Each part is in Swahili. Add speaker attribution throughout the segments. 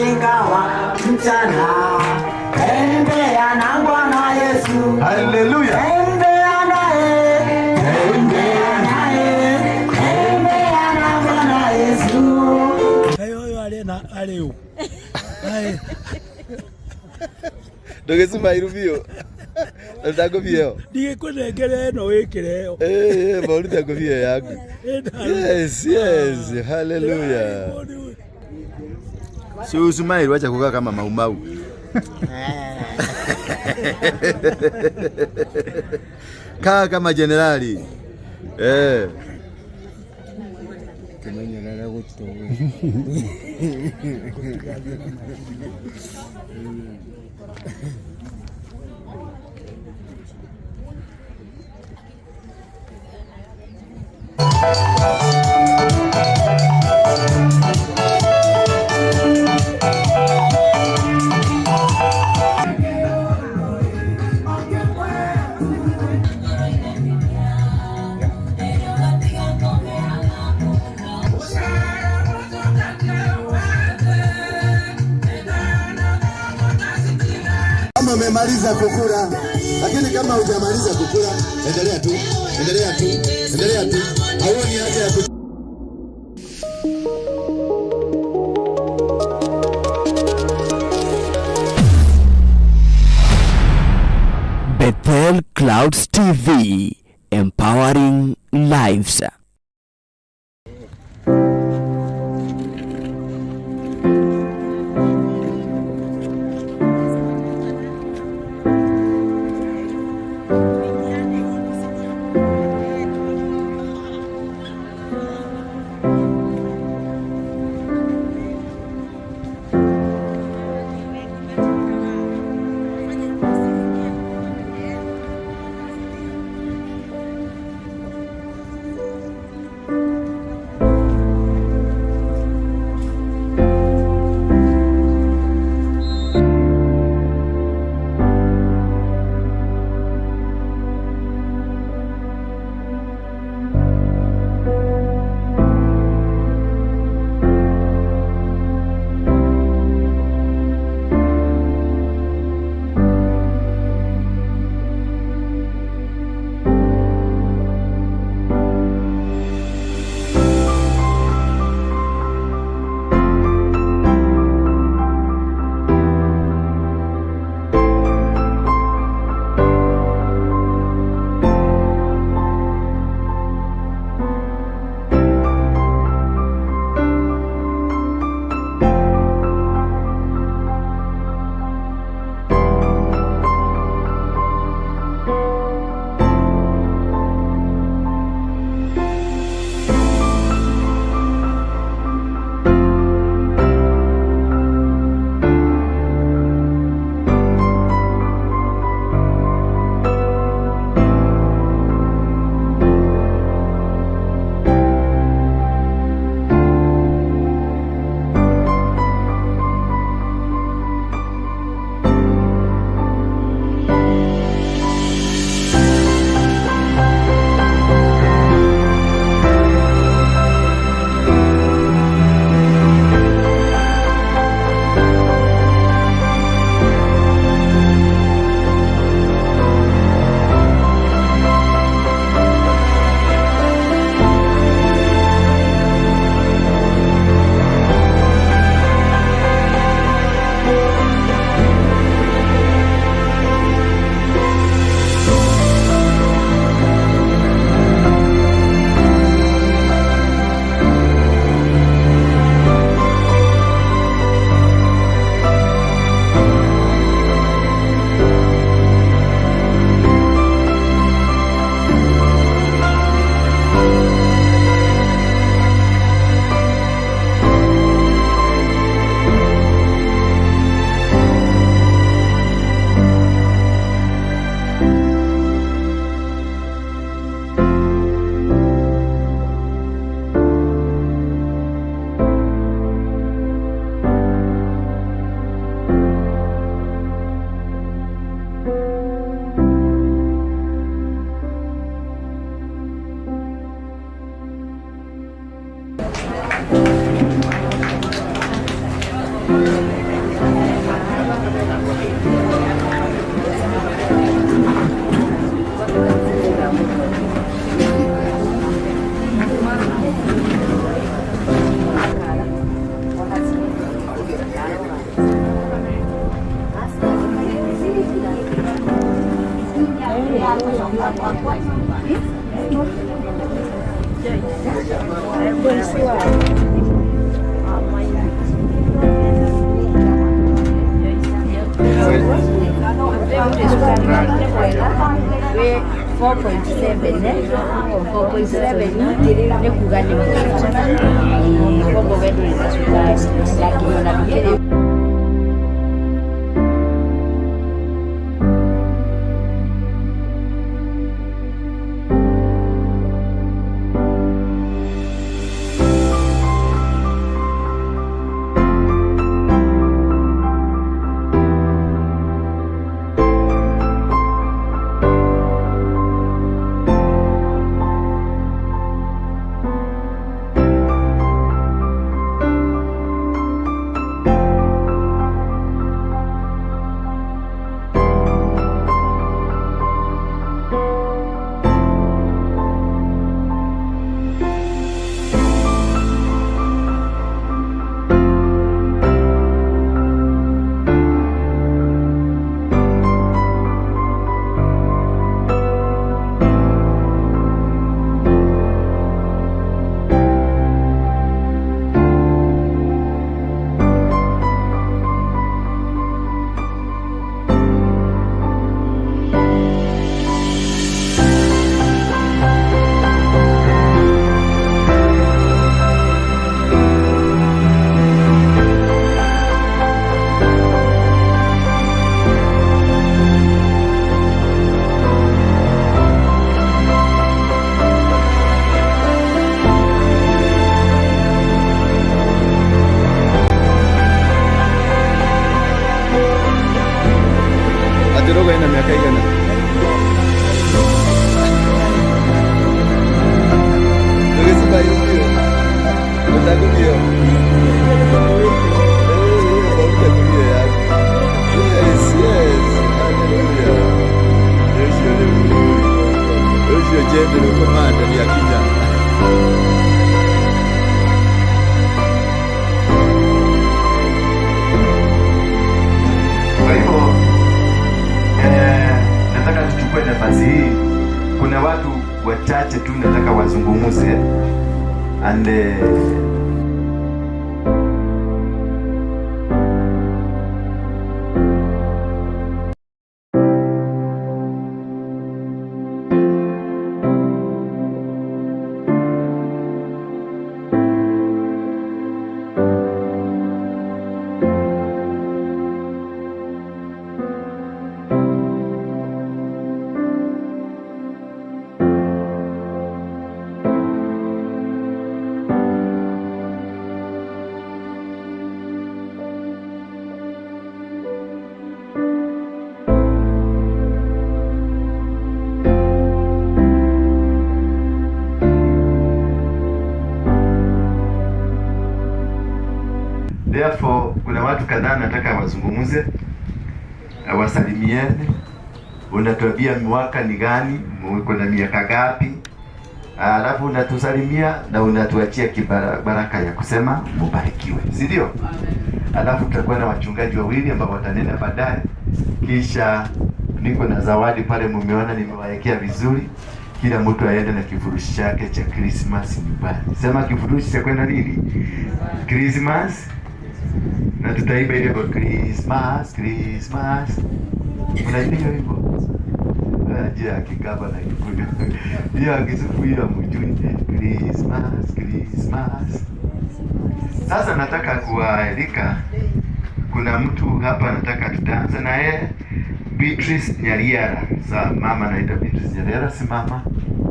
Speaker 1: Ingawa mchana. Tembea na Bwana Yesu.
Speaker 2: Haleluya.
Speaker 1: Tembea naye, tembea naye, tembea na Bwana Yesu.
Speaker 3: Kaĩ ũyũ arĩ na arĩ ũ? Kaĩ.
Speaker 2: Ndũgĩcimairu biũ. Ruta ngũbia ĩyo.
Speaker 3: Ndigĩkũnengere ĩno wĩkĩre ĩyo.
Speaker 2: Eh, eh, ruta ngũbia ĩyo yaku. Yes, hallelujah. Si usmile, wacha kukaa kama maumau. Kaa kama jenerali. Eh.
Speaker 4: Kimenyerere gũtũ.
Speaker 2: Kama umemaliza kukula, lakini kama hujamaliza kukula, endelea tu, endelea tu, endelea tu. Hauoni haja ya
Speaker 5: Bethel Clouds TV, empowering lives.
Speaker 4: 4.7 nĩ kuga nĩ mwega koguo we ndũrĩ na cukari lakini ona ndũkĩrĩ.
Speaker 2: Atirogo ina miaka igana? Ndũgĩciba irio. Ndagũthio. Yes, yes. Hallelujah. Ũcio rĩu ũcio general commander nĩ akinya.
Speaker 6: Kwa hivyo nataka tuchukue nafasi hii. Kuna watu wachache tu nataka wazungumze and therefore kuna watu kadhaa nataka wazungumze, wasalimiane. Unatuambia mwaka ni gani, uko na miaka gapi, alafu unatusalimia na unatuachia baraka ya kusema mubarikiwe, si ndio? Alafu tutakuwa na wachungaji wawili ambao watanena baadaye, kisha niko na zawadi pale, mumeona nimewaekea vizuri. Kila mtu aende na kifurushi chake cha Christmas nyumbani. Sema kifurushi cha kwenda nini? Christmas. Na tutaimba ile kwa Christmas, Christmas. Unajua hiyo wimbo? Unajua ya Kikamba na Kikuyu. Hiyo ya Kisumu hiyo hamjui. Christmas, Christmas. Sasa nataka kuwaalika, kuna mtu hapa nataka tutaanza na yeye, Beatrice Nyariara. Sa mama anaitwa Beatrice Nyariara, simama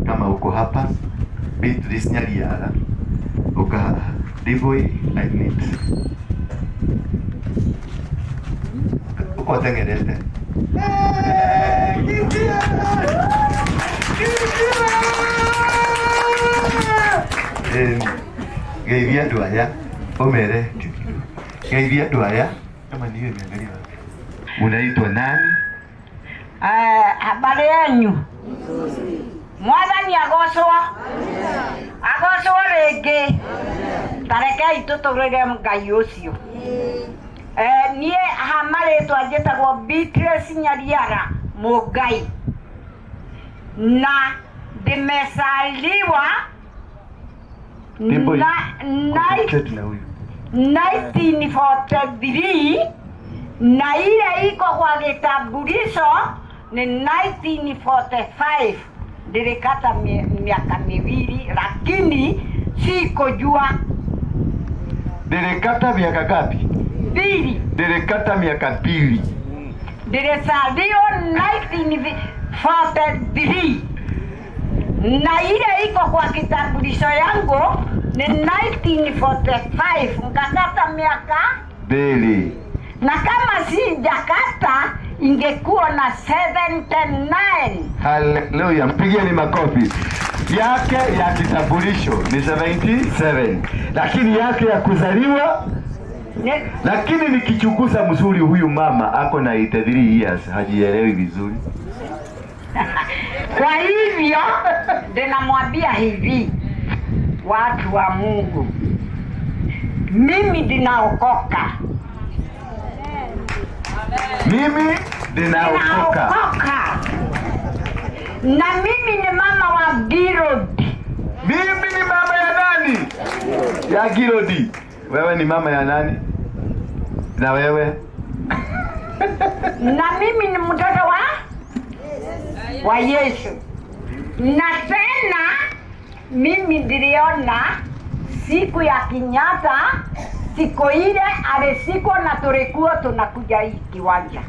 Speaker 6: kama uko hapa. Beatrice Nyariara. Uka Diboy, I need. Uko tengerete. Geithia andũ aya ũmere Geithia andũ aya. Kama ni hiyo imeangalia wapi? Unaitwa nani?
Speaker 4: Habari yenyu. Mwathani agocwo. Agocwo rĩngĩ. Ta rekei tũtũrĩre Ngai ũcio. Niĩ ha marĩtwa njĩtagwo Beatrice Nyariara Mũngai. Na ndimesaliwa
Speaker 6: Ndimbo
Speaker 4: na
Speaker 6: Concentrate na huyu.
Speaker 4: 1943 na ile iko kwa kitambulisho ni 1945. Nilikata miaka miwili lakini sikujua.
Speaker 6: Nilikata miaka ngapi?
Speaker 4: Mbili.
Speaker 6: Nilikata miaka mbili.
Speaker 4: Nilizaliwa 1943 na ile iko kwa kitambulisho yangu ni 1945. Nikakata miaka
Speaker 6: mbili.
Speaker 4: Na kama sijakata ingekuwa na 79.
Speaker 6: Haleluya, mpigieni makofi. Yake ya kitambulisho ni 77, lakini yake ya kuzaliwa lakini nikichunguza mzuri huyu mama ako na 83 years, hajielewi vizuri.
Speaker 4: Kwa hivyo ninamwambia hivi, watu wa Mungu, mimi ninaokoka.
Speaker 6: Mimi ninaokoka.
Speaker 4: Ninaokoka. Na mimi ni mama wa Girodi.
Speaker 6: Mimi ni mama ya nani? Ya Girodi. Wewe ni mama ya nani? Na wewe?
Speaker 4: Na mimi ni mtoto wa Yesu. Na tena mimi niliona siku ya Kenyatta, siku ile alisikwa na tulikuwa tunakuja hii kiwanja.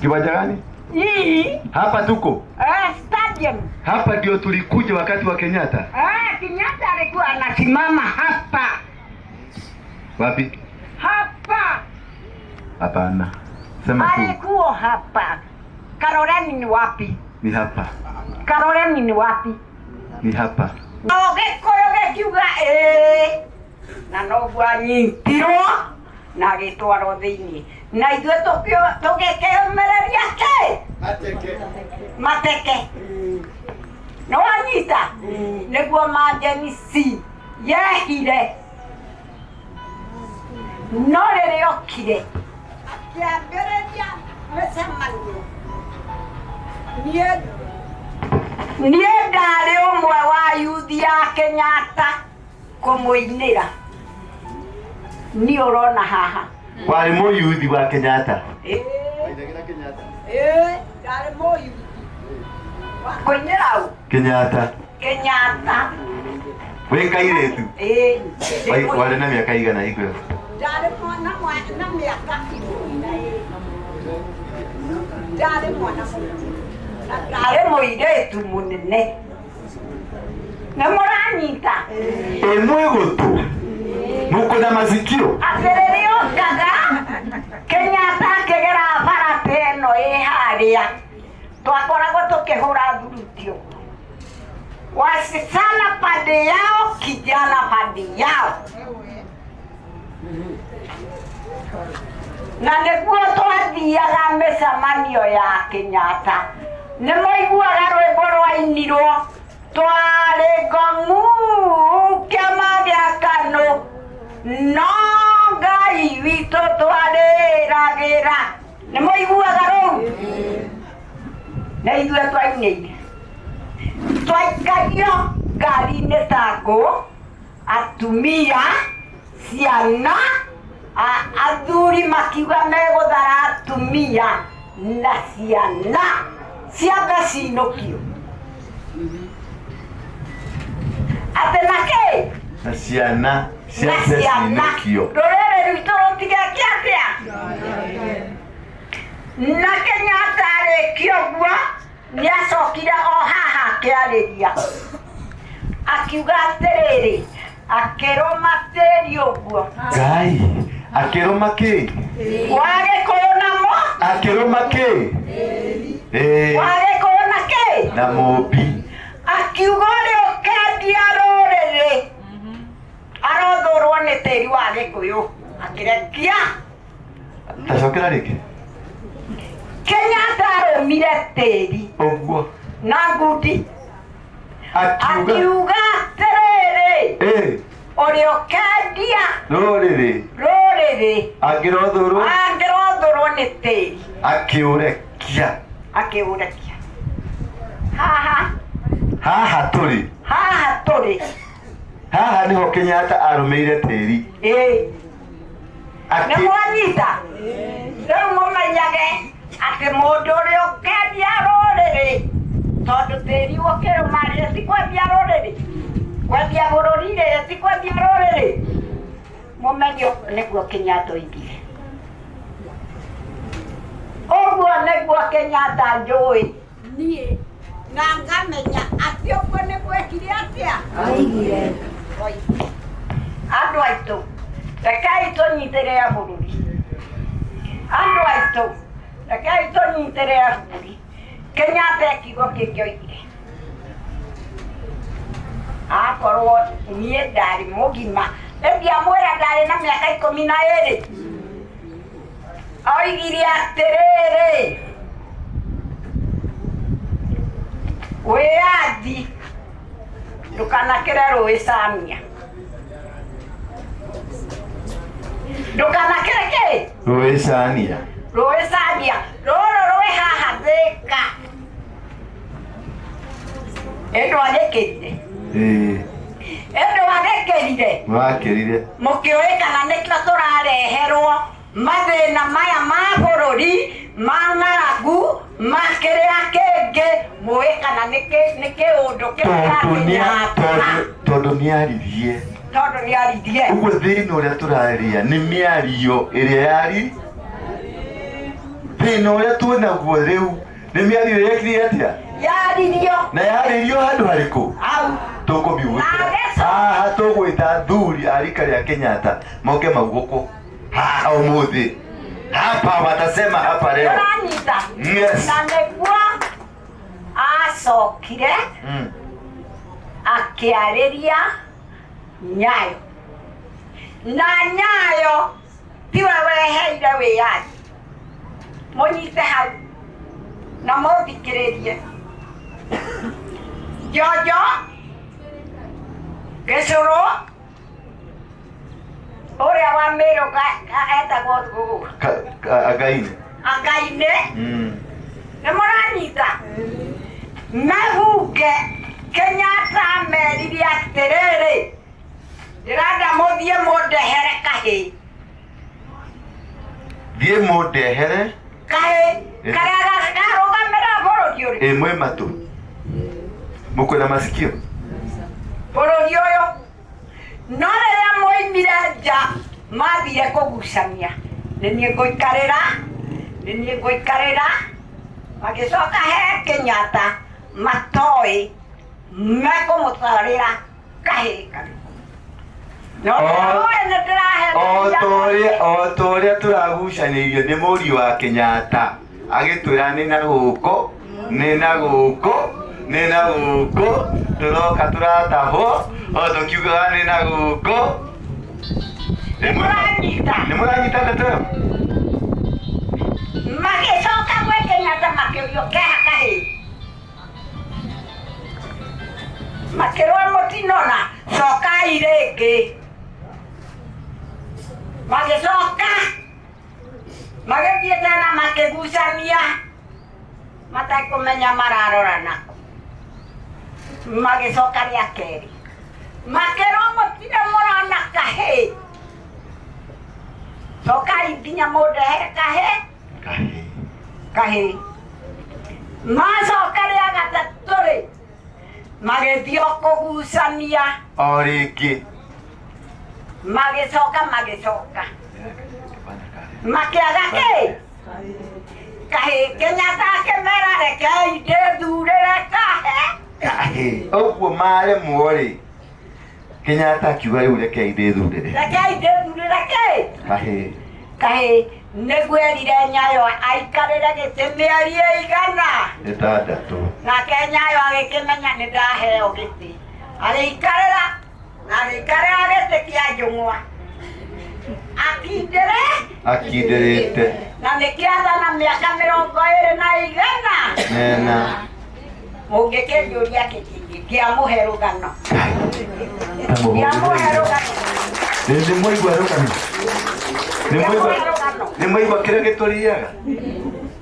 Speaker 6: Kiwanja gani?
Speaker 4: Hii.
Speaker 6: Hapa tuko.
Speaker 4: Stadium.
Speaker 6: Hapa ndio tulikuja wakati wa Kenyatta.
Speaker 4: Kenyatta alikuwa anasimama hapa.
Speaker 6: Wapi?
Speaker 4: Hapa.
Speaker 6: Hapana. Sema tu.
Speaker 4: Alikuwa hapa. Karoreni ni wapi?
Speaker 6: Ni hapa.
Speaker 4: Karoreni ni wapi?
Speaker 6: Ni hapa.
Speaker 4: Ogĩkũyũ gĩkiuga ĩĩ. Na noguo anyitirwo na agĩtwarwo thĩinĩ. Na ithuĩ tũgĩkĩũmĩrĩria kĩ?
Speaker 2: Mateke.
Speaker 4: Mateke. Nĩ wanyita? Nĩguo Manjeni C yehire. No rĩrĩa okire, akĩambĩrĩria mĩcemanio. Niĩ ndarĩ ũmwe wa yuthi ya Kenyatta kũmũinĩra. Niĩ ũrona haha.
Speaker 6: Warĩ mũyuthi wa Kenyatta?
Speaker 4: Ĩĩ. Ĩĩ, ndarĩ mũyuthi. Wa kũinĩra ũ?
Speaker 6: Kenyatta.
Speaker 4: Kenyatta.
Speaker 6: Wĩ kairĩtu?
Speaker 4: Ĩĩ.
Speaker 6: Warĩ na mĩaka igana igũrũ?
Speaker 4: Ndarĩ mwana na mĩaka ikũmi na ĩrĩ. Ndarĩ mwana mũnene. Na ndarĩ mũirĩtu mũnene. Nĩ mũranyita?
Speaker 6: Ĩ mwĩ gũtũ? Mũkũ na masikio?
Speaker 4: Atĩrĩrĩ okaga, Kenyatta akĩgera bara ta ĩno ĩ harĩa. Twakoragwo tũkĩhũra thurutio. Wasichana pande yao, kijana pande yao. Na nĩguo twathiaga mĩcemanio ya Kenyatta. Nĩ maiguaga rwĩmbo rwainirwo, twarĩ ngong'u kĩama gĩa KANU, no Ngai witũ twarĩragĩra. Nĩ maiguaga rũu? Na ithuĩ twainĩire. Twaikario ngari-inĩ ta ngũ, atumia, ciana, athuri makiuga megũthara atumia na ciana ciambe cinũkio. Atĩ na kĩ?
Speaker 6: Na ciana
Speaker 4: Na
Speaker 6: ciambe
Speaker 4: ciana.
Speaker 6: cinũkio.
Speaker 4: Rũrĩrĩ rwitũ rũtigeke atĩa? Na Kenyatta arĩkia ũguo, nĩacokire o haha akĩarĩria. Akiuga atĩrĩrĩ, akĩrũma tĩri ũguo.
Speaker 6: Ngai, akĩrũma kĩ?
Speaker 4: Wa Gĩkũyũ namo?
Speaker 6: Akĩrũma kĩ? Ĩĩ.
Speaker 4: Wa Gĩkũyũ na kĩ?
Speaker 6: Na mũmbi.
Speaker 4: Akiuga ũrĩa ũkendia rũrĩrĩ, arothũrwo nĩ tĩri wa Gĩkũyũ. Akĩrekia.
Speaker 6: Tacokera rĩngĩ.
Speaker 4: Kenyatta arũmire tĩri.
Speaker 6: Ũguo.
Speaker 4: Na ngundi.
Speaker 6: Akiuga.
Speaker 4: Akiuga atĩrĩrĩ. Ũrĩa ũkendia.
Speaker 6: Rũrĩrĩ.
Speaker 4: Rũrĩrĩ.
Speaker 6: Angĩrothũrwo.
Speaker 4: Angĩrothũrwo nĩ tĩri.
Speaker 6: Akĩũrekia.
Speaker 4: Akĩũrekia. Haha.
Speaker 6: Haha tũrĩ.
Speaker 4: Haha tũrĩ.
Speaker 6: Haha nĩho Kenyatta arũmĩire tĩri.
Speaker 4: Nĩ mwanyita. Rĩu mũmenyage atĩ mũndũ ũrĩa ũkendia rũrĩrĩ tondũ tĩri ũkĩrũma-rĩ ti kwendia rũrĩrĩ, kwendia bũrũri-rĩ ti kwendia rũrĩrĩ. Mũmenye ũguo nĩguo Kenyatta oigire. Ũguo nĩguo Kenyatta njũĩ niĩ na ngamenya atĩ ũguo nĩguo ekire atĩa?
Speaker 1: Oigire.
Speaker 4: Oigire. Andũ aitũ, rekei tũnyitĩrĩre bũrũri. Andũ aitũ, rekei tũnyitĩrĩre bũrũri. Kenyatta e kiugo kĩngĩ oigire. Akorwo niĩ ndarĩ mũgima, ndiamwĩra ndarĩ na mĩaka 12. Oigire atĩrĩrĩ, wĩyathi ndũkanakĩre rũĩ Samia. Ndũkanakĩre kĩ?
Speaker 6: Rũĩ Samia.
Speaker 4: Rũĩ Samia. Rũrũ rwĩ haha Thĩka. Ĩndũ agĩkĩrire. Ĩndũ agĩkĩrire.
Speaker 6: Wakĩrire.
Speaker 4: Mũkĩũĩ kana nĩkĩo tũrareherwo mathĩna maya ma bũrũri, ma ng'aragu, ma kĩrĩa kĩngĩ, mũĩ kana nĩ kĩũndũ kĩu kĩa Kenyatta.
Speaker 6: Tondũ nĩaririe.
Speaker 4: Tondũ nĩaririe.
Speaker 6: Ũguo thĩna ũrĩa tũraria nĩ mĩario ĩrĩa yari. Thĩna ũrĩa twĩnaguo rĩu nĩ mĩario ĩrĩa yekire atĩa?
Speaker 4: Yaririo.
Speaker 6: Na yaririo handũ harĩkũ?
Speaker 4: Hau.
Speaker 6: Tũkũmiugũkĩra. Haha tũgwĩta athuri a rika rĩa Kenyatta moke maugũkwo. Haha ũmũthĩ. Hapa watasema hapa leo.
Speaker 4: Ũranyita.
Speaker 6: Yes.
Speaker 4: Na nĩguo acokire akĩarĩria Nyayo. Na Nyayo tiwe weheire wĩyathi. Mũnyite hau na mũthikĩrĩrie. Jojo Gĩcũrũ ũrĩa wa Mĩrũ etagwo
Speaker 6: Angaine.
Speaker 4: Angaine. Nĩ mũranyita. Mehunge Kenyatta amerire atĩrĩrĩ, ndĩrenda mũthiĩ mũndehere kahĩĩ.
Speaker 6: Thiĩ mũndehere
Speaker 4: kahĩĩ karĩa karũgamĩrĩra bũrũri ũrĩ.
Speaker 6: Ĩ mwĩ matũ. Mũkwĩna masikio.
Speaker 4: Bũrũri ũyũ. No rĩrĩa moimire nja mathire kũgucania. Nĩ niĩ ngũikarĩra, nĩ niĩ ngũikarĩra. Magĩcoka he Kenyatta matoĩ mekũmũtwarĩra kahĩĩ karĩkũ. No nĩ ndĩrahe
Speaker 6: O ta ũrĩa tũragucanĩirio nĩ mũriũ wa Kenyatta agĩtwĩra nĩ na gũkũ, nĩ na gũkũ, nĩ na gũkũ, tũroka tũratahwo, o tũkiugaga nĩ na gũkũ.
Speaker 4: Nĩ mũranyita.
Speaker 6: Nĩ mũranyita ndeto ĩyo?
Speaker 4: Magĩcoka gwĩ Kenyatta makĩũrio keha kahĩĩ. Makĩrwo mũtinona, cokai rĩngĩ. Magĩcoka magĩthiĩ tena makĩgucania matekũmenya mararora nakũ. Magĩcoka rĩa kerĩ makĩrwo mũtirĩ mũrona kahĩĩ, cokai nginya mũndehere kahĩĩ. Kahĩĩ. Macoka rĩa gatatũ rĩ magĩthiĩ o kũgucania
Speaker 6: o rĩngĩ.
Speaker 4: Magĩcoka magĩcoka makĩaga kĩ? Kahĩĩ. Kenyatta akĩmera rekei ndĩthurĩre kahĩĩ.
Speaker 6: Kahĩĩ. Ũguo maremwo rĩ, Kenyatta akiuga rĩu rekei ndĩthurĩre.
Speaker 4: Rekei ndĩthurĩre kĩ?
Speaker 6: Kahĩĩ.
Speaker 4: Kahĩĩ. Nĩguo erire Nyayo aikarĩre gĩtĩ mĩeri ĩigana?
Speaker 6: 6.
Speaker 4: Nake Nyayo agĩkĩmenya nĩ ndaheo gĩtĩ. Agĩikarĩra, na agĩikarĩra gĩtĩ kĩa njũng'wa. Akindĩre.
Speaker 6: Akindĩrĩte.
Speaker 4: Na nĩkĩathana mĩaka 200.
Speaker 6: Nena.
Speaker 4: Mũngĩkĩnjũria kĩamũhe rũgano. Kĩamũhe rũgano.
Speaker 6: Nĩ mwaigua rũgano? Nĩ mwaigua? Nĩ mwaigua kĩrĩa gĩtũrĩaga?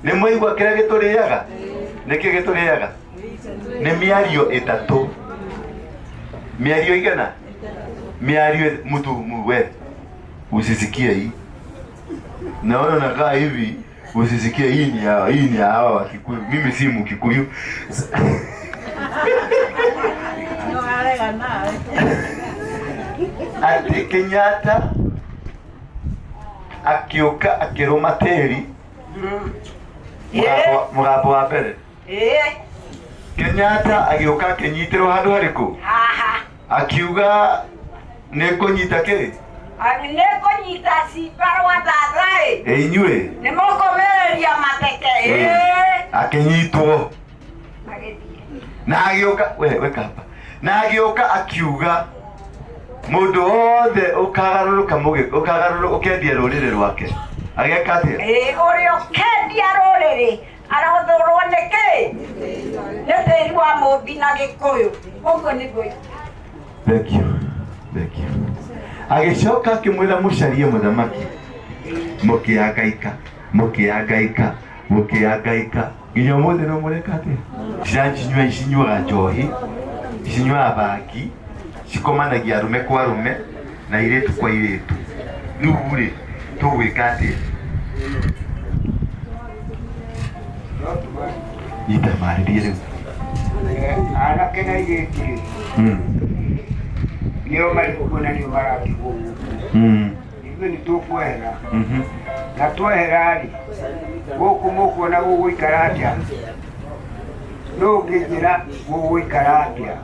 Speaker 6: Nĩ mwaigua kĩrĩa gĩtũrĩaga? Nĩkĩ gĩtũrĩaga? Nĩ mĩario 3. Mĩario igana? Mĩario mtu we usisikie hii. Naona nakaa hivi usisikie hii ni hawa, hii ni hawa wa Kikuyu. Mimi si Mkikuyu. Ati Kenyatta akĩũka akĩrũma tĩri mũgambo wa mbere. Kenyatta agĩũka akĩnyitĩrwo handũ harĩkũ?
Speaker 4: Haha.
Speaker 6: Akiuga nĩngũnyita kĩ?
Speaker 4: Nĩngũnyita cimba rwa thathaĩ.
Speaker 6: Inyuĩ.
Speaker 4: Nĩmũkũmĩrĩria mateke.
Speaker 6: Akĩnyitwo. Na agĩũka we kaba. Na agĩũka akiuga mũndũ wothe ũkagarũrũka ũkagarũrũka ũkendia rũrĩrĩ rwake. Ageka atĩa?
Speaker 4: Ũrĩa ũkendia rũrĩrĩ arothũrwo nĩ kĩ? Nĩ tĩri wa mũmbi na Gĩkũyũ. Ũguo nĩguo.
Speaker 6: Thank you. Thank you. Agĩcoka akĩmwĩra mũcarie mũthamaki. Mũkĩhangaika, mũkĩhangaika, mũkĩhangaika. Nginya ũmũthĩ no mũreka atĩa? Ciranjinyua cinyuaga njohi, cinyuaga bangi, cikomanagia arũme kwa arũme na airĩtu kwa airĩtu. Rĩu rĩ, tũgwĩka atĩa? Nyita marĩrie rĩu.
Speaker 7: Anake na airĩtu rĩ, nĩo marĩ kuo na nĩo maratigwo gũkũ. Ithuĩ nĩ tũkwehera. Na twehera rĩ, gũkũ mũkuona gũgũikara atĩa? Nũ ũngĩnjĩra gũgũikara atĩa?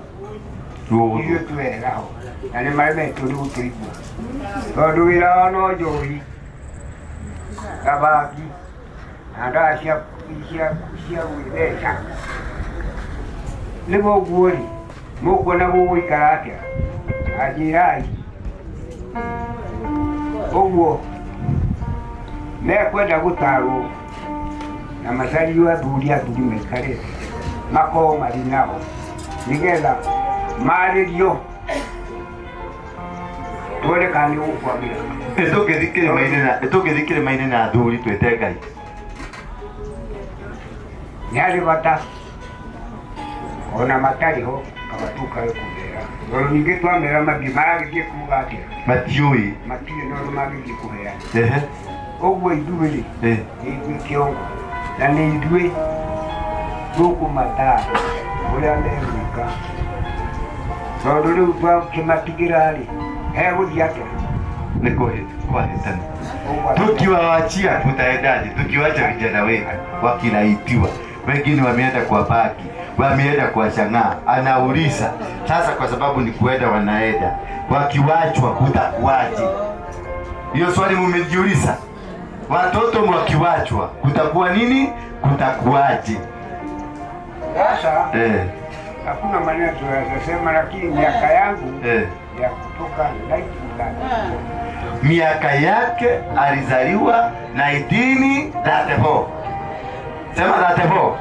Speaker 7: Ithuĩ twehera ho. Na nĩ maremetwo nĩ gũtũigua. Tondũ wĩra wao no njohi, na bangi, na ndawa cia gwĩtheca. Nĩguo ũguo rĩ, mũkuona gũgũikara atĩa? Anjĩrai. Ũguo mekwenda gũtarwo na macario athuri maikare makorwo marĩ nao nĩgetha marĩrio tuone kana nĩ gũkwagĩra.
Speaker 6: Tũngĩthiĩ kĩrĩma-inĩ na athuri twĩte Ngai.
Speaker 7: Nĩ harĩ bata ona matarĩ ho kaba tũkae kũmera. Tondũ ningĩ twamera mathiĩ maragĩthiĩ kuga atĩa?
Speaker 6: Matiũĩ.
Speaker 7: Matiũĩ na ũndũ mangĩthiĩ kũheana. Ũguo ithuĩ rĩ, nĩ ithuĩ kĩongo na nĩ ithuĩ tũkũmataara ũrĩa megwĩka. Tondũ rĩu twakĩmatigĩra rĩ, hegũthiĩ atĩa?
Speaker 6: Nĩ kwahĩtana. Tukiwaachia tutaendaje? Tukiwacha vijana wetu wakinaitiwa, wengine wameenda kwa baki, wameenda kwa chang'aa. Anauliza sasa, kwa sababu ni kuenda wanaenda, wakiwachwa kutakuwaje? Hiyo swali mumejiuliza? Watoto wakiwachwa kutakuwa nini? Kutakuwaje?
Speaker 7: Sasa hakuna maneno tunayosema, lakini miaka yangu ya kutoka 1934.
Speaker 6: Miaka yake alizaliwa 1934. Sema 34.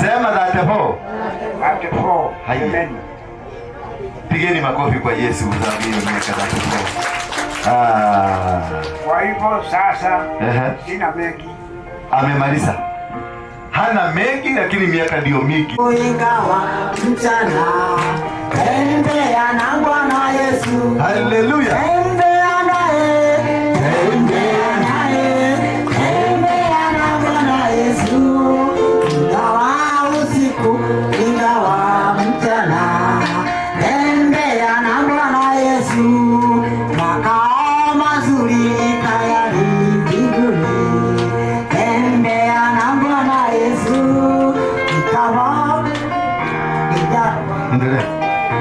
Speaker 6: Sema 34.
Speaker 7: 34.
Speaker 6: Haya. Pigeni makofi kwa Yesu kwa miaka 34.
Speaker 7: Kwa hivyo sasa sina mengi.
Speaker 6: Amemaliza. Hana mengi lakini miaka ndio mingi.
Speaker 1: Ingawa mchana tembea na Bwana Yesu.
Speaker 6: Haleluya.
Speaker 1: Tembea naye, tembea naye, tembea na Bwana Yesu. Ingawa usiku, ingawa mchana, tembea na Bwana Yesu. Makao mazuri tayari mbinguni. Tembea na Bwana Yesu.
Speaker 6: Endelea.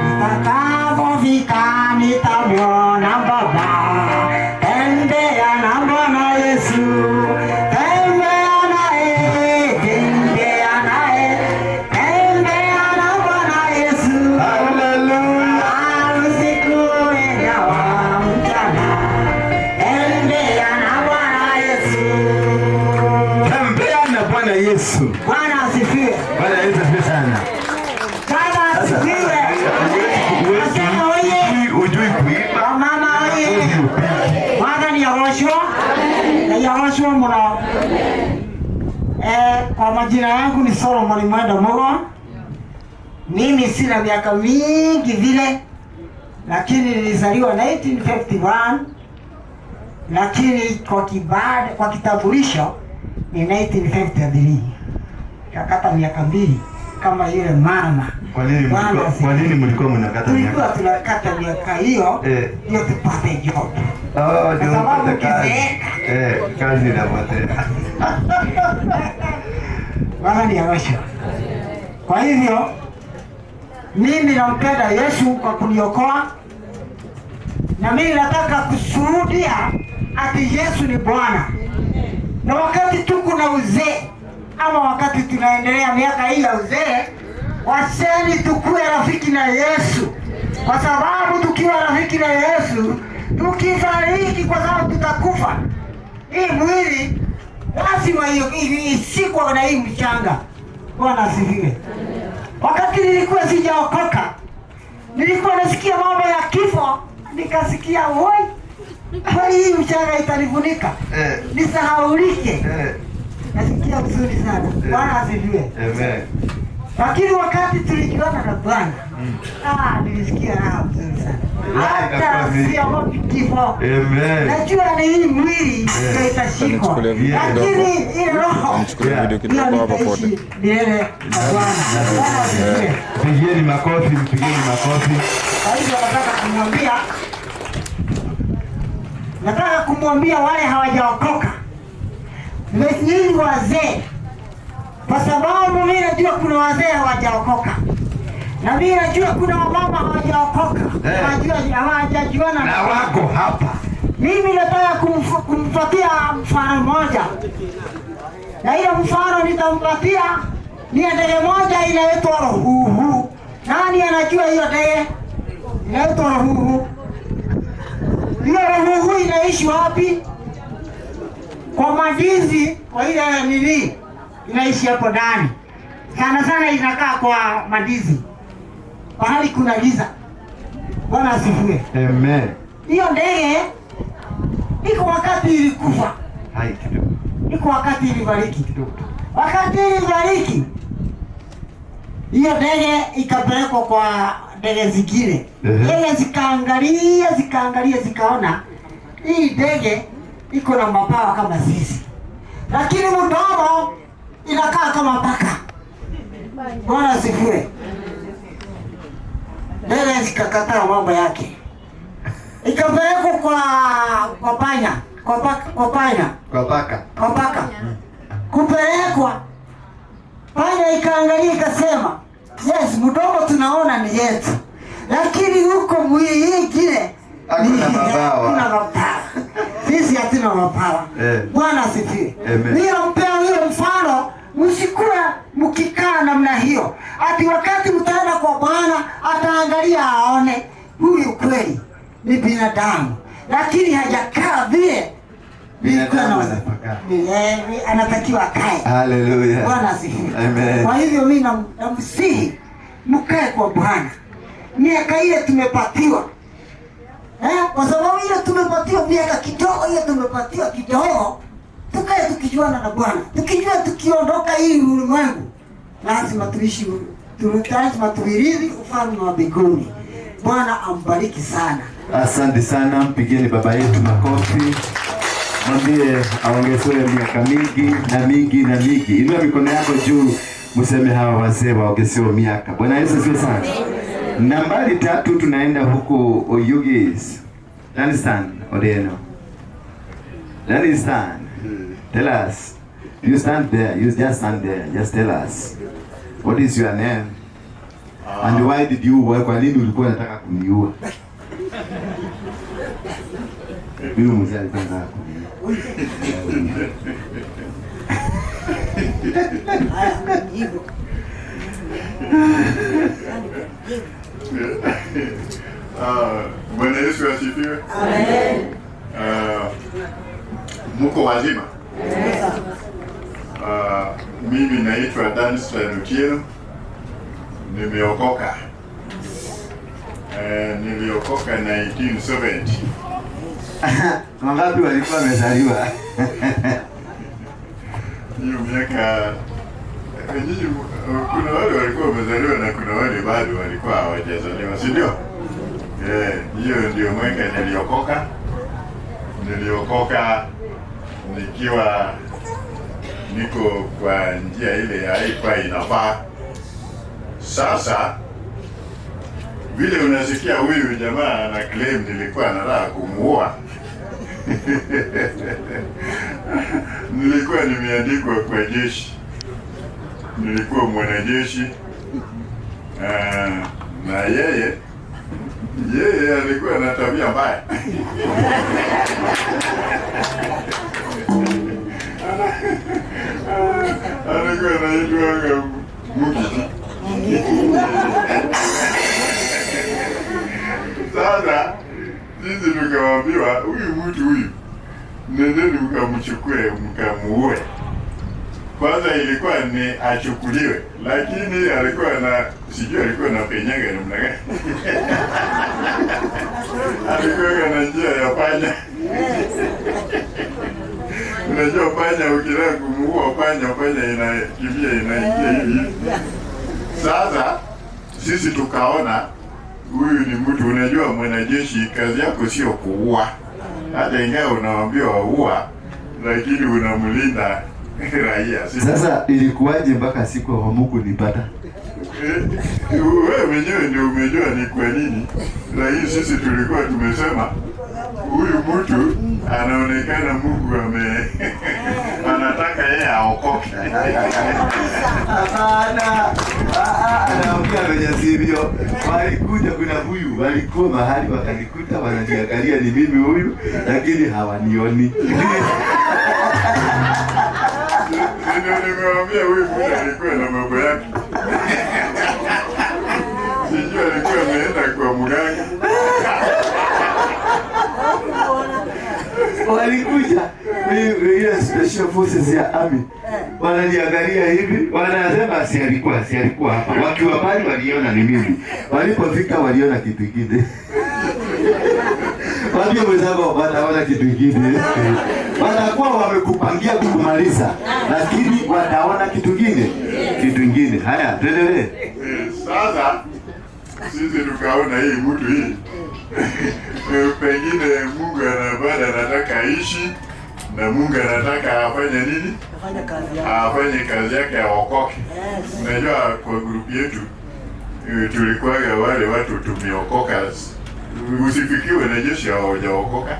Speaker 1: Nitakapofika nitamwona Baba.
Speaker 6: Yesu.
Speaker 1: Bwana asifiwe.
Speaker 6: Bwana Yesu asifiwe sana.
Speaker 1: Bwana asifiwe. Asema oye.
Speaker 6: Hujui kuimba.
Speaker 1: Mama oye. Mwathani agocwo. Ngai agocwo muno. Kwa majina yangu ni Solomon Mwenda Mugo. Mimi sina miaka mingi vile, lakini nilizaliwa 1951, lakini kwa kitambulisho ni 1953. Kakata miaka 2 kama yule mama.
Speaker 6: Kwa nini
Speaker 1: Bwana
Speaker 6: mlikuwa,
Speaker 1: asifiwe.
Speaker 6: kwa nini mlikuwa mnakata
Speaker 1: Tulikuwa
Speaker 6: miaka?
Speaker 1: tunakata miaka hiyo ndio tupate job.
Speaker 6: Oh, ndio
Speaker 1: Kwa sababu
Speaker 6: mpate kazi.
Speaker 1: ukizeeka.
Speaker 6: Kazi inapotea.
Speaker 1: Bwana ni awasha. Kwa hivyo mimi nampenda Yesu kwa kuniokoa, na mimi nataka kushuhudia ati Yesu ni Bwana. Na wakati tuko na uzee ama wakati tunaendelea miaka hii ya uzee, wacheni tukue rafiki na Yesu, kwa sababu tukiwa rafiki na Yesu, tukifariki, kwa sababu tutakufa, hii mwili lazima isikwe na hii mchanga. Bwana asifiwe. Wakati nilikuwa sijaokoka, nilikuwa nasikia mambo ya kifo, nikasikia woi, kweli hii mchanga itanifunika, nisahaulike. Nasikia vizuri sana. Bwana asifiwe.
Speaker 6: Amen.
Speaker 1: Lakini wakati tulijuana na Bwana, nilisikia raha mzuri sana.
Speaker 6: Raha
Speaker 1: Hata
Speaker 6: ikakuwa mingi.
Speaker 1: siogopi kifo.
Speaker 6: Amen.
Speaker 1: Najua ni hii mwili ndio itashikwa,
Speaker 8: Nichukulie video
Speaker 1: lakini ile roho
Speaker 8: Nichukulie video
Speaker 1: ndio
Speaker 8: kidogo hapa
Speaker 1: nitaishi
Speaker 8: pote.
Speaker 1: milele na Bwana. Bwana asifiwe.
Speaker 6: Pigieni makofi, mpigeni makofi.
Speaker 1: Kwa hivyo nataka kumwambia wale hawajaokoka, nyinyi wazee, kwa sababu mimi najua kuna wazee hawajaokoka na mimi najua kuna wamama hawajaokoka, hawajajuana
Speaker 6: Na wako hapa.
Speaker 1: Mimi nataka kumpatia mfano mmoja, na hiyo mfano nitampatia ni ya ndege moja inaitwa ruhuhu. Nani anajua hiyo ndege inaitwa ruhuhu? Hiyo ruhuhu inaishi wapi? Kwa mandizi, kwa ile nini, inaishi hapo ndani. Sana sana inakaa kwa mandizi, pahali kuna giza. Bwana asifiwe.
Speaker 6: Amen.
Speaker 1: Hiyo ndege iko wakati ilikufa,
Speaker 6: Hai kidogo.
Speaker 1: iko wakati ilifariki. Wakati ilifariki, hiyo ndege ikapelekwa kwa ndege zingine. Ndege zikaangalia, zikaangalia, zikaona hii ndege iko na mabawa kama sisi, lakini mdomo inakaa kama paka. Bwana asifiwe. Ndege zikakataa mambo yake, ikapelekwa kwa panya, kwa paka, kwa panya,
Speaker 6: Kwa paka.
Speaker 1: kwa paka. Kupelekwa panya ikaangalia ikasema, yes, mdomo tunaona ni yetu, lakini huko mwili ingine
Speaker 6: Hakuna mabawa.
Speaker 1: Hakuna mabawa. Sisi hatuna mabawa. Bwana asifiwe.
Speaker 6: Amen.
Speaker 1: Mimi nampea huyo mfano, msikuwe mkikaa namna hiyo, ati wakati mtaenda kwa Bwana ataangalia aone huyu kweli ni binadamu, lakini hajakaa vile
Speaker 6: Binadamu anapakaa.
Speaker 1: Anatakiwa akae.
Speaker 6: Hallelujah.
Speaker 1: Bwana asifiwe.
Speaker 6: Amen.
Speaker 1: Kwa hivyo mimi namsihi mkae kwa Bwana miaka ile tumepatiwa, kwa sababu ile tumepatiwa miaka kidogo, ile tumepatiwa kidogo, tukae tukijuana na Bwana, tukijua tukiondoka hii ulimwengu lazima tuishi, lazima tuirithi ufalme wa mbinguni. Bwana ambariki sana.
Speaker 6: Asante sana, mpigieni baba yetu makofi, mwambie aongezewe miaka mingi na mingi na mingi. Inua mikono yako juu, mseme hawa wazee waongezewe miaka. Bwana Yesu asifiwe sana. Nambari 3 tunaenda huku Oyugis. Lanistan Odeno. Lanistan. Tell us. You stand there. You just stand there. Just tell us. What is your name? And why did you work? Kwa nini ulikuwa unataka kuniua? Huyu mzee alikuwa anataka kuniua.
Speaker 8: Bwana Yesu asifiwe. Amen. Muko wazima? Mimi naitwa Danstan Otieno, nimeokoka. Niliokoka 1970.
Speaker 6: Wangapi walikuwa wamezaliwa?
Speaker 8: Hiyo miaka nyinyi, kuna wale walikuwa wamezaliwa na kuna wale bado walikuwa hawajazaliwa, si ndio? Hiyo ndio mwaka niliokoka. Niliokoka nikiwa niko kwa njia ile haikuwa inafaa. Sasa vile unasikia huyu jamaa ana claim nilikuwa nataka kumuua, nilikuwa nimeandikwa kwa jeshi, nilikuwa mwanajeshi, na yeye alikuwa na tabia mbaya. Alikuwa anaitwa Mukiti. Sasa sisi tukaambiwa huyu mtu huyu, nendeni mkamchukue mkamuue. Kwanza ilikuwa ni achukuliwe, lakini alikuwa na, sijui alikuwa na penyaga namna gani, alikuwa na njia ya panya. Unajua panya, ukitaka kumuua panya, panya inakimbia inaingia hivi. Sasa sisi tukaona huyu ni mtu, unajua mwanajeshi kazi yako sio kuua, hata ingawa unaambiwa ua, lakini unamlinda raia.
Speaker 6: Sasa ilikuwaje mpaka siku hawamukunipata?
Speaker 8: Wewe mwenyewe ndio umejua ni kwa nini, lakini sisi tulikuwa tumesema huyu mtu anaonekana Mungu anataka yeye aokoke.
Speaker 6: Hapana, anaongea venye sivyo. Walikuja, kuna huyu, walikuwa mahali wakanikuta, wananiangalia ni mimi huyu, lakini hawanioni.
Speaker 8: Ndio nimewambia huyu mtu alikuwa na mambo yake. Sijui alikuwa ameenda kwa mganga.
Speaker 6: Walikuja ile special forces ya army, wananiangalia hivi, wanasema si alikuwa hapa. Wakiwa mbali waliona ni mimi, walipofika waliona kitu kingine. Waambie wenzako wataona kitu kingine. Watakuwa wamekupangia kukumaliza, lakini wataona kitu kingine, kitu kingine. Haya, tuendelee.
Speaker 8: Sasa sisi tukaona hii mtu hii pengine Mungu bado anataka aishi na Mungu anataka afanye nini? Afanye kazi yake, aokoke. Unajua kwa grupu yetu tulikuwaga wale watu tumeokoka. Usifikiwe na jeshi hawajaokoka.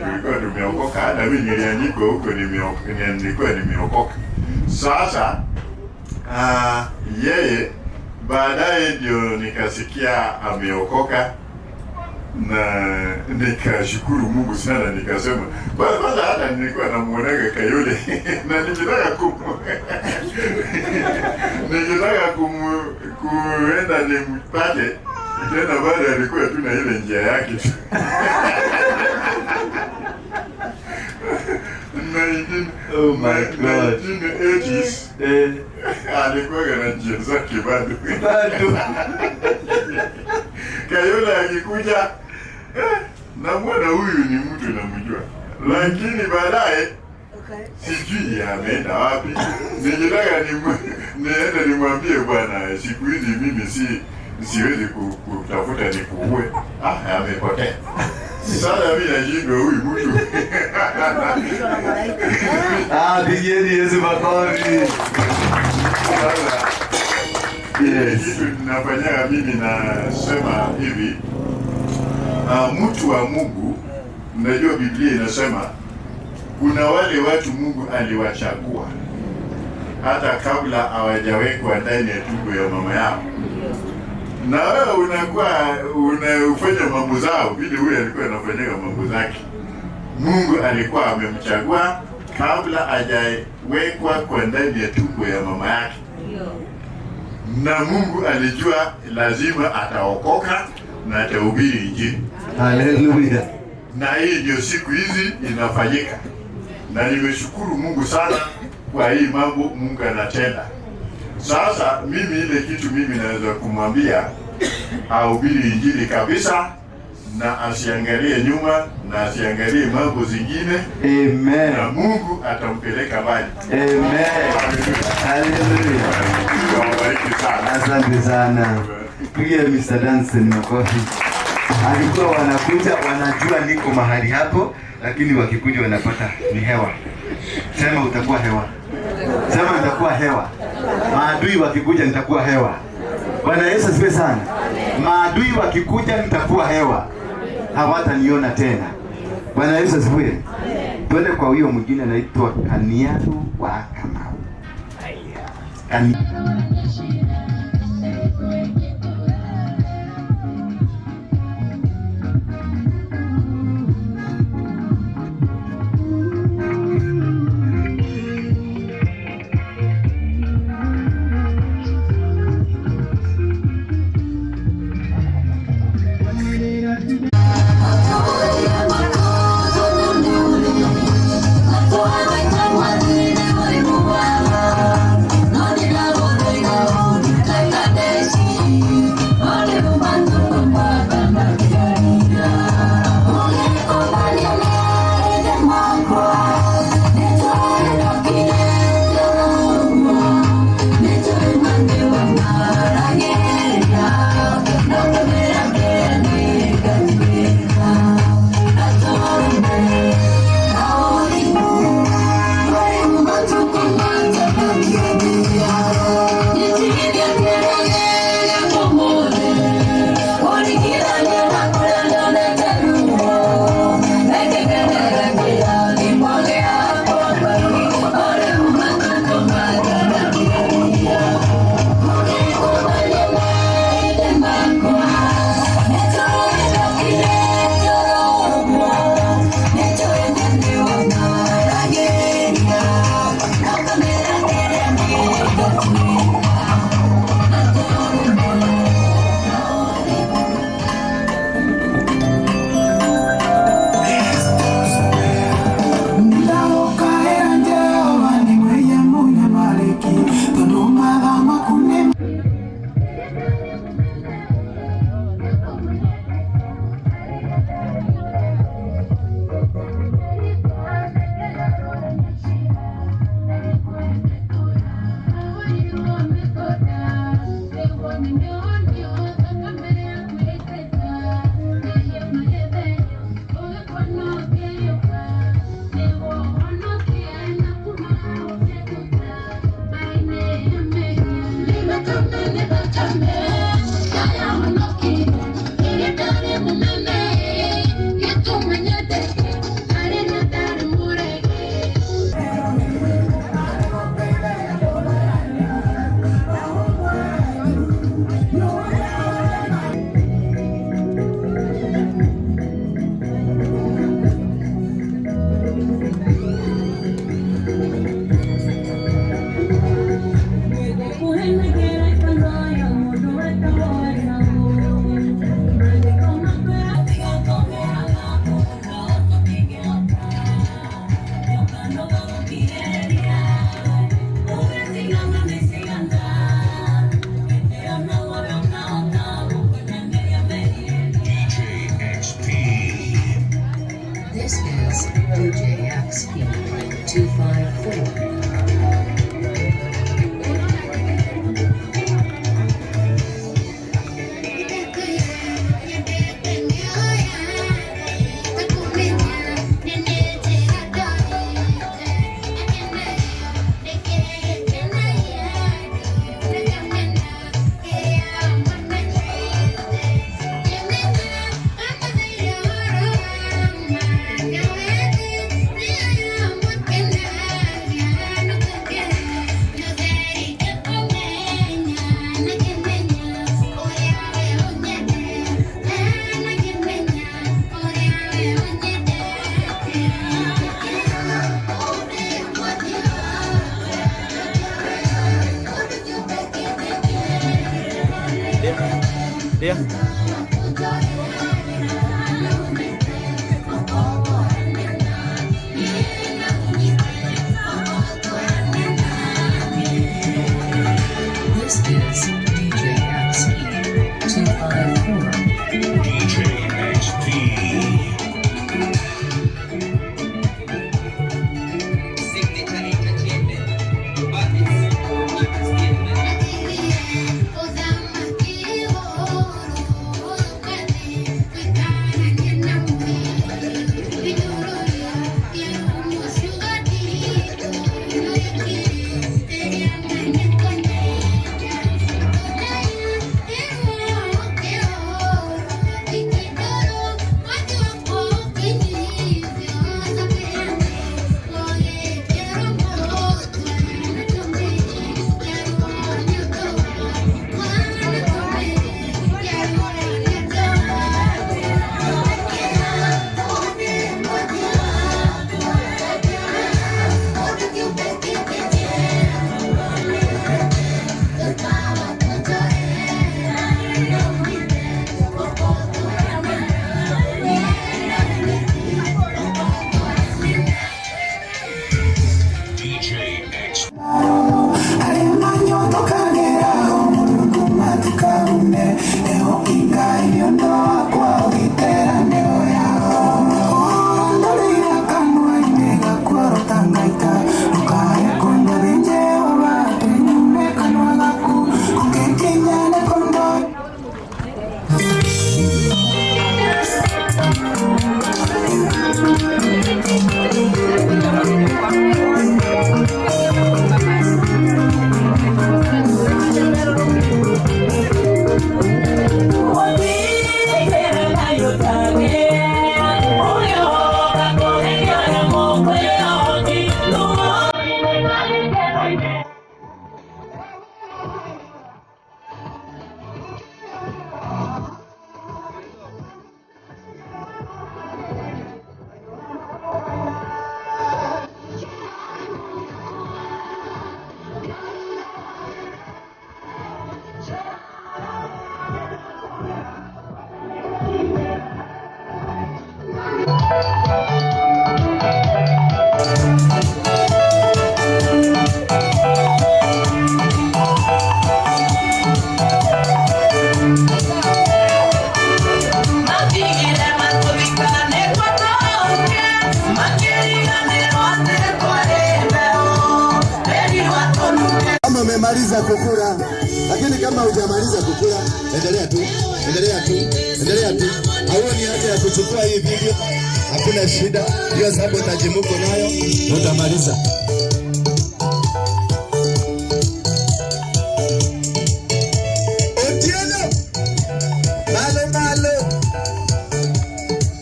Speaker 8: Tulikuwa tumeokoka. Hata mimi niliandikwa huko nilikuwa nimeokoka. Sasa yeye baadaye ndio nikasikia ameokoka na nikashukuru Mungu sana, nikasema kwanza hata nilikuwa namuonaga Kayole na nikitaka kuenda nimpate tena, bado alikuwa tu na ile njia yake tu.
Speaker 6: Oh my God.
Speaker 8: 1980s alikuwa na njia zake bado.
Speaker 6: Bado.
Speaker 8: Kayole akikuja, namwona huyu ni mtu namjua, lakini baadaye sijui ameenda wapi. Nikitaka niende nimwambie bwana, siku hizi mimi siwezi kutafuta nikuue. Amepotea. Sasa mimi nashindwa huyu mtu.
Speaker 6: Pigieni Yesu makofi.
Speaker 8: Sasa kitu ninafanya mimi nasema hivi, mtu wa Mungu, unajua Biblia inasema kuna wale watu Mungu aliwachagua hata kabla hawajawekwa ndani ya tumbo ya mama yao, na wewe unakuwa unafanya mambo zao vile huyu alikuwa anafanyika mambo zake. Mungu alikuwa amemchagua kabla hajawekwa kwa ndani ya tumbo ya mama yake, na Mungu alijua lazima ataokoka na atahubiri Injili.
Speaker 6: Haleluya.
Speaker 8: Na hii ndio siku hizi inafanyika. Na nimeshukuru Mungu sana kwa hii mambo Mungu anatenda. Sasa mimi ile kitu mimi naweza kumwambia, ahubiri injili kabisa na asiangalie nyuma na asiangalie mambo zingine.
Speaker 6: Amen.
Speaker 8: Na Mungu atampeleka mbali.
Speaker 6: Amen. Hallelujah.
Speaker 8: Mungu awabariki sana.
Speaker 6: Asante sana. Pigia Mr. Danson makofi. Alikuwa wanakuja wanajua niko mahali hapo, lakini wakikuja wanapata ni hewa. Sema utakuwa hewa. Sema nitakuwa hewa. Maadui wakikuja nitakuwa hewa. Bwana Yesu asifiwe sana. Maadui wakikuja nitakuwa hewa, hawataniona tena. Bwana Yesu asifiwe. Twende kwa huyo mwingine anaitwa Kaniaru wa Kamau. Kani
Speaker 9: This is DJ XP 254.
Speaker 6: Yeah.
Speaker 2: umemaliza kukula, lakini kama hujamaliza kukula, endelea tu, endelea tu, endelea tu. Hauoni haja ya kuchukua hii video, hakuna shida. Hiyo sabotage muko nayo, utamaliza. Otieno, malo malo.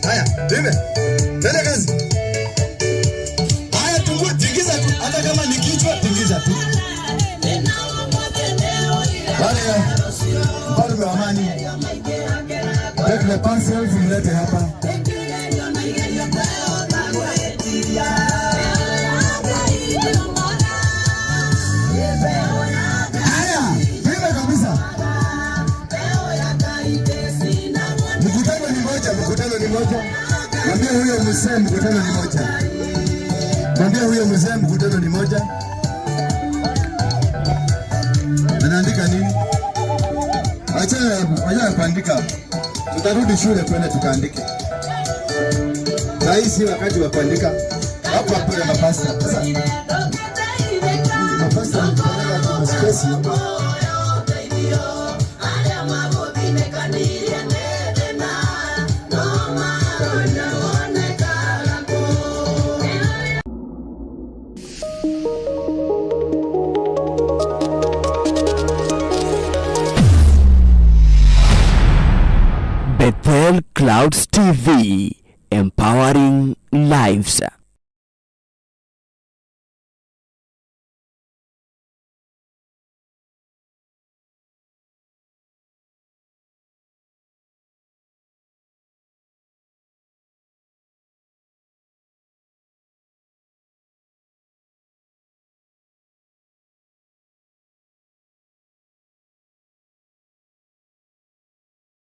Speaker 2: Haya, tuimbe. Twende kazi. Haya, tungue, tingiza tu, hata kama ni kichwa, tingiza tu. Wale mfalme wa amani, take the parcels, mlete hapa. Haya, tuimbe kabisa. Mkutano ni moja, mkutano ni moja. Mwambie huyo mzee mkutano ni moja. Mwambie huyo mzee mkutano ni moja. Anaandika nini? Achana achana kuandika. Tutarudi shule twende tukaandike. Saa hii si wakati wa kuandika. Hapo hapo na mapasta. Sasa mapasta wanataka kwa space.
Speaker 5: Bethel Clouds TV, empowering lives.